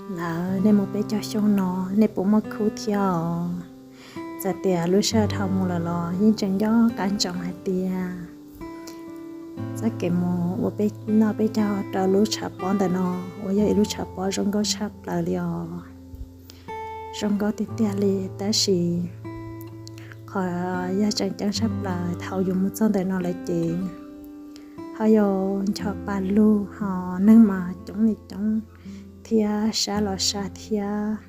Lawv, nej mus peb caug xyoo no, nej puas muaj khub thiab os? Txawm tias lub sij hawm dhau mus lawm los yeej tseem nco qab ntsoov hais tias txoj kev mus ua peb noj peb caug rau lub tshav pob ntawm no uas yog ib lub tshav pob zoo nkauj tshaj plaws li os. Zoo nkauj tiag tiag li, tab sis qhov yog tseem ceeb tshaj plaws thaum yuav mus txog ntawm no lawm ces ho yog ncho pa lug, ho neeg mas coob li coob thiab sab los sab thiab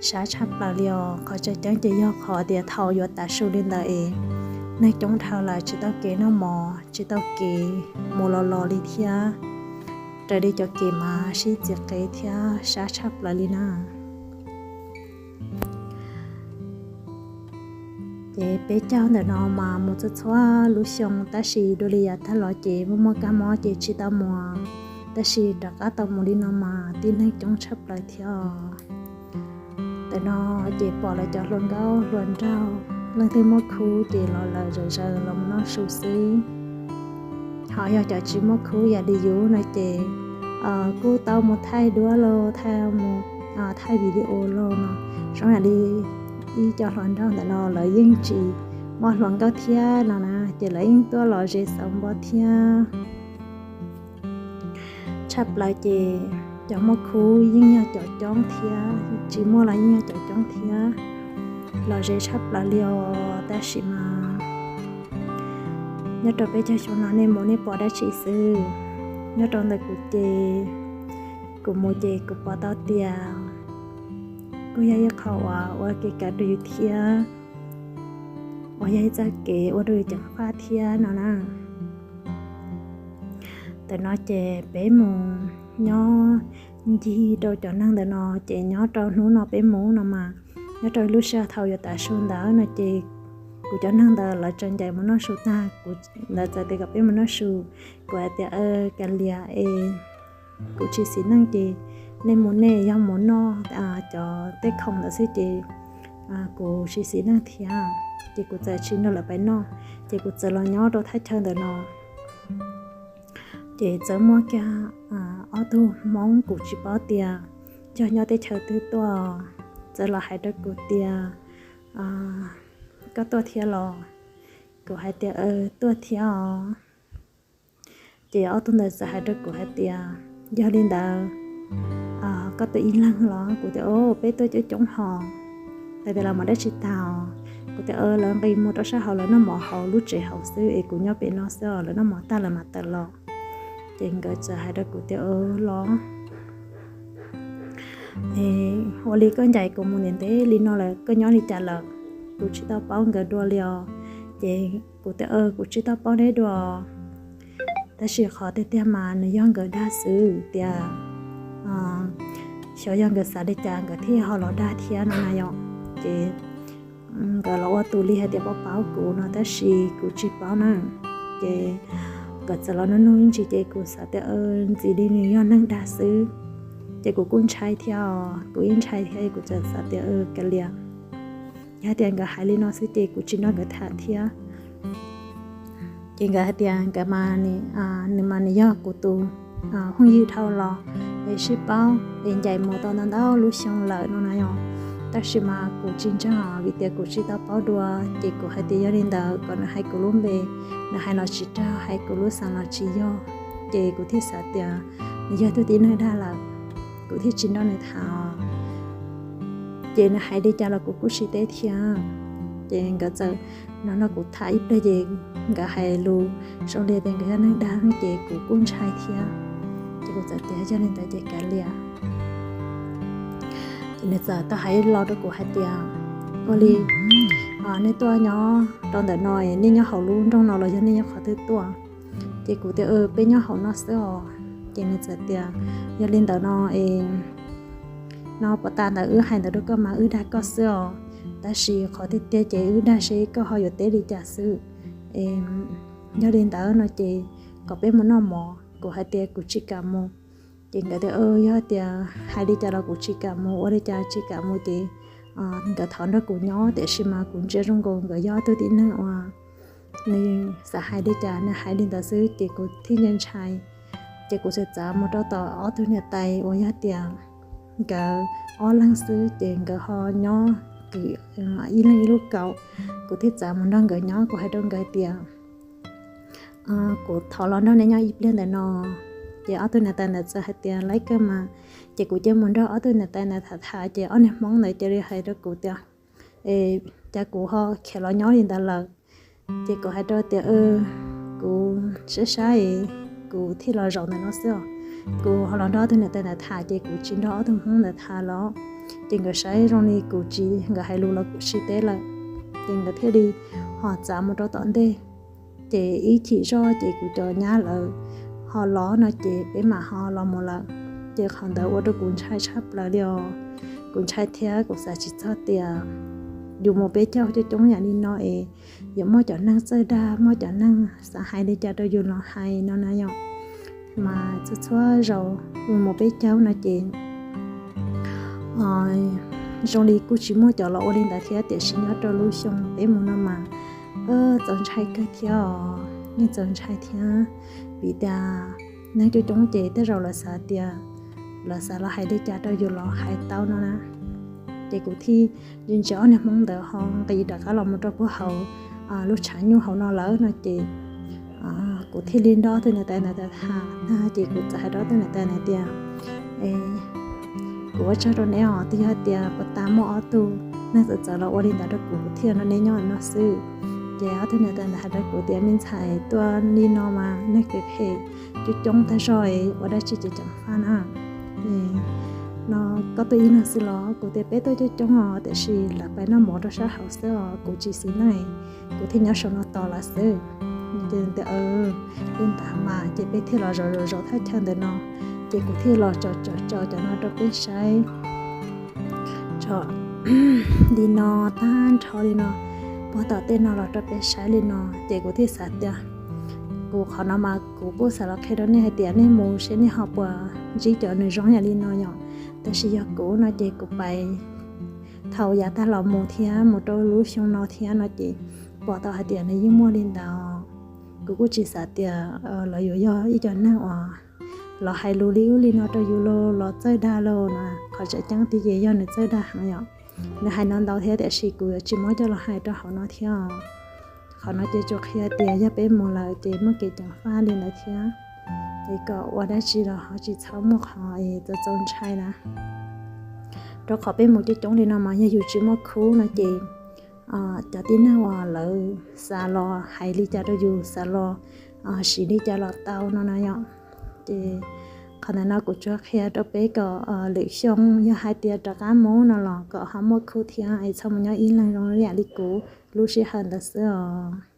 sab tshaj plaws li os. Qhov tseem ceeb ces yog qhov tias thaum yuav tav su li ntawd es neeg coob dhau lawm, tsis tau kev noj mov, tsis tau kev mus los los li thiab. Raws li cov kev mas sib txiv qev thiab sab tshaj plaws li na. Ces peb caug ntawm no mas mus txhua txhua lub xyoo, tab sis dua li yav tag los ces muaj muaj kab mob ces tsis tau mus, tab sis rov qab tau mus li no mas tib neeg coob tshaj plaws thiab os. Ntawm no ces pom lawv cov hluas nkauj hluas nraug, leej twg muaj khub ces los lawv zaws zaws los mus noj su xwb. Ho yog cov tsis muaj khub yam li yus no ces kuj tau mus thaij duab los thaij mus thaij video los no, zoo yam li ib co hluas nraug ntawm no lawv yeej tsis muaj hluas nkauj thiab no na, ces lawv yeej tuaj los ze xaus npo thiab. Tshaj plaws ces cov muaj khub yeej yog cov coob thiab, tsis muaj los yeej yog cov coob thiab, los ze tshaj plaws li os. Tab sis mas nyob rau peb caug xyoo no nej mus nej pom dab tsi xwb? Nyob rau ntawm kuv ces kuv mus ces kuv pom tau tias kuj yog ib qho uas ua kev kawm rau yus thiab, uas yog ib txoj kev ua rau yus ceev faj thiab no na. Ntawm no ces peb mus nyob ncig rau cov neeg ntawm no, ces nyob rau hnub no peb mus no mas, nyob rau lub sij hawm thaum yuav tav su ntawd no ces kuv cov neeg ntawd lawv tseem ncaim mus noj su tag, kuv, lawv txawm tias kom peb mus noj su, kuv hais tias kav liam es kuv tsis xis neej ces nej mus nej, yog mus noj cov tej khoom ntawd xwb ces kuv tsis xis neej thiab. Ces kuv txawm tsis nrog lawv pais noj, ces kuv txawm los nyob rau thaj chaw ntawm no. Ces txawm muaj kiag ob tug Hmoob kuv tsis paub tias yog nyob teb chaws twg tuaj, txawm los hais rau kuv tias koj tuaj thiab los? Kuv hais tias tuaj thiab os. Ces ob tug ntawd txawm hais rau kuv hais tias yog li ntawd koj tuaj ib leeg los? Kuv tias o, peb tuaj coob coob hos, tas tias lawv mam dab tsi tag. Kuv tias lawv nqis mus rau sab hauv, lawv noj mov hauv lub tsev hauv xwb es kuv nyob pem no xwb os, lawv noj mov tag lawv mam tawm los. Ces nkawd txawm hais rau kuv tias los ua li koj ncaim kuv mus ntev ntev li no lawm, koj nyob li cas lawm? Kuv tsis tau paub nkawd dua li os. Ces kuv tias kuv tsis tau paub neb dua, tab sis qhov tiag tiag mas nws yog nkawd dag xwb tias xyov yog nkawd xav li cas nkawd thiaj ho los dag thiab no na yom. Ces nkawd los ua tus li hais tias paub paub kuv no tab sis kuv tsis paub na. Ces nkawd txawm los nug nug ib ntsis ces kuv xav tias ntxim li nws yog neeg dag xwb. Ces kuv kuj ntshai thiab os, kuv ib ntshai thiab kuv txawm xav tias kav liam, yog tias nkawd hais li no xwb ces kuv tsis nrog nkawd tham thiab. Ces nkawd hais tias nkawd mas, nws mas nws yog kuv tus phooj ywg dhau los es sib paub es ncaim mus tau ntau ntau lub xyoo lawm no na yom. Tab sis mas kuv tsis ntseeg vim tias kuv tsis tau paub dua. Ces kuv hais tias yog li ntawd kom nws hais kuv lub npe, nws hais los tsis raug, hais kuv lub xeem los tsis yog. Ces kuv thiaj xav tias nws yog tug tib neeg dag lawm, kuv thiaj tsis nrog nws tham. Ces nws hais li cas los kuv kuj tsis teb thiab. Ces nkawd txawm no nrog kuv tham ib pliag ces nkawd hais lus zoo li tias nkawd yog neeg dag ces kuv kuj ntshai thiab. Ces kuv txawm tias yog li ntawd ces kav liam. Ces nws txawm tau hais lo rau kuv hais tias ua li nej tuaj nyob rau ntawm no, nej nyob hauv lub nroog no los yog nej nyob qhov twg tuaj? Ces kuv tias peb nyob hauv no xwb os. Ces nws txawm tias yog li ntawd no es no puas tas ntawd wb hais ntawd rau koj mas wb dag koj xwb os, tab sis qhov tiag tiag ces wb dag seb koj ho yuav teb li cas xwb. Yog li ntawd no ces kom peb mus noj mov. Kuv hais tias kuv tsis kam mus. Ces nkawd tias yog tias hais li cas los kuv tsis kam mus, ua li cas tsis kam mus ces nkawd thov nrog kuv nyob, tiam sis mas kuv ntsia zoo nkaus nkawd yog tug tib neeg uas nws xav hais li cas nws hais li ntawd xwb ces kuv thiaj ntshai. Ces kuv txawm txav mus rau tom ob tug niam tais uas yog tias nkawd ob leeg xwb ces nkawd ho nyob ib leeg ib lub kaum. Kuv thiaj txav mus nrog nkawd nyob, kuv hais rau nkawd tias kuv thov los nrog nej nyob ib pliag ntawm no. Ces ob tug niam tais ntawd txawm hais tias laib kawg mas. Ces kuv cia mus nrog ob tug niam tais ntawd tham tham ces ob niag Hmoob ntawd cia li hais rau kuv tias, es cas kuv ho khiav los nyob li ntawd lawm. Ces kuv hais rau tias kuv saib saib, kuv thiaj los zaum ntawm no xwb os. Kuv ho los nrog ob tug niam tais ntawd tham ces kuv tsis nrog ob tug Hmoob ntawd tham los, ces nkawd saib zoo li kuv tsis, nkawd hais lus los kuv tsis teb lawm. Ces nkawd thiaj li ho txav mus rau tom ntej. Ces ib chim zoj ces kuv cov nyab lawv ho los no ces peb mam ho los mus lawm. Ces qhov ntawd ua rau kuv ntshai tshaj plaws li os. Kuv ntshai thiab kuv xav tsis txog tias yus mus peb caug coob coob yam li no es yuav muaj cov neeg txawj dag, muaj cov neeg xav hais li cas rau yus los hais no na yom. Mas txhua txhua zaus yus mus peb caug no ces zoo li kuj tsis muaj cov los ua li ntawd thiab, tiam sis nyob rau lub xyoo peb mus no mas txaus ntshai kawg thiab os, yeej txaus ntshai thiab. Vim tias neeg coob coob ces tej zaum lawv xav tias lawv xav los hais li cas rau yus los hais tau no na. Ces kuv thiaj li ntsia ob niag Hmoob ntawd ho nqis rov qab los mus rau puag hauv lub tshav nyuj hauv no lawm no ces kuv thiaj li nrog ob tug niam tais ntawd tham tag ces kuv txawm hais rau ob tug niam tais ntawd tias, kuv ua tsaug rau neb os, twb yog hais tias puag ta muaj ob tug neeg txawv txawv los ua li ntawd rau kuv thiaj nrog neb nyob no xwb. Ces ob tug niam tais ntawd hais rau kuv tias me ntxhais, tuaj li no mas neeg phem phem coob coob tag zog, ua dab tsi ces ceev faj na. No koj tuaj ib leeg xwb los? Kuv tias peb tuaj coob coob os, tiam sis lawv pais noj mov rau sab hauv xwb os, kuv tsis xis neej, kuv thiaj nyob saum no tos lawv xwb. Ces tias li ntawd mas ces peb thiaj los zaum zaum zaum thaj chaw ntawm no, ces kuv thiaj los tso tso tso cov no rau peb saib. Tso li no tag nrho li no, puag tom tej no los rau peb saib li no, ces kuv thiaj xav tias kuv qhov no mas kuv kuj xav los qhia rau nej hais tias nej mus seb nej ho puas ntsib cov nws zoo yam li no yom. Tab sis yog kuv no ces kuv pais thaum yav tag los mus thiab mus rau lub xyoo no thiab no ces pom tau hais tias nws yeej muaj li ntawd. Kuv kuj tsis xav tias lawv yuav yog ib cov neeg uas los hais lus li ub li no rau yus los, los txawj dag los na. Qhov tseem ceeb tiag ces yog nws txawj dag heev yom. Nws hais no ntau thiab tiam sis kuv yuav tsis muab coj los hais rau hauv no thiab. Qhov no ces tsuas qhia tias yog peb mus lawm ces muaj kev ceev faj li ntawd thiab. Es kom ua dab tsi los ho tsis txhob muaj qhov es txaus txaus ntshai na. Rau qhov peb mus coob coob li no mas yog yus tsis muaj khub no ces cov tib neeg uas lawv xav los hais li cas rau yus, xav los siv li cas los tau no na yom. Ces qhov ntawm no kuv tsuas qhia rau peb kom lwm xyoo yog hais tias rov qab mus no los kom ho muaj khub thiab es txhob mus nyob ib leeg zoo li yam li kuv lub sij hawm ntawd xwb os.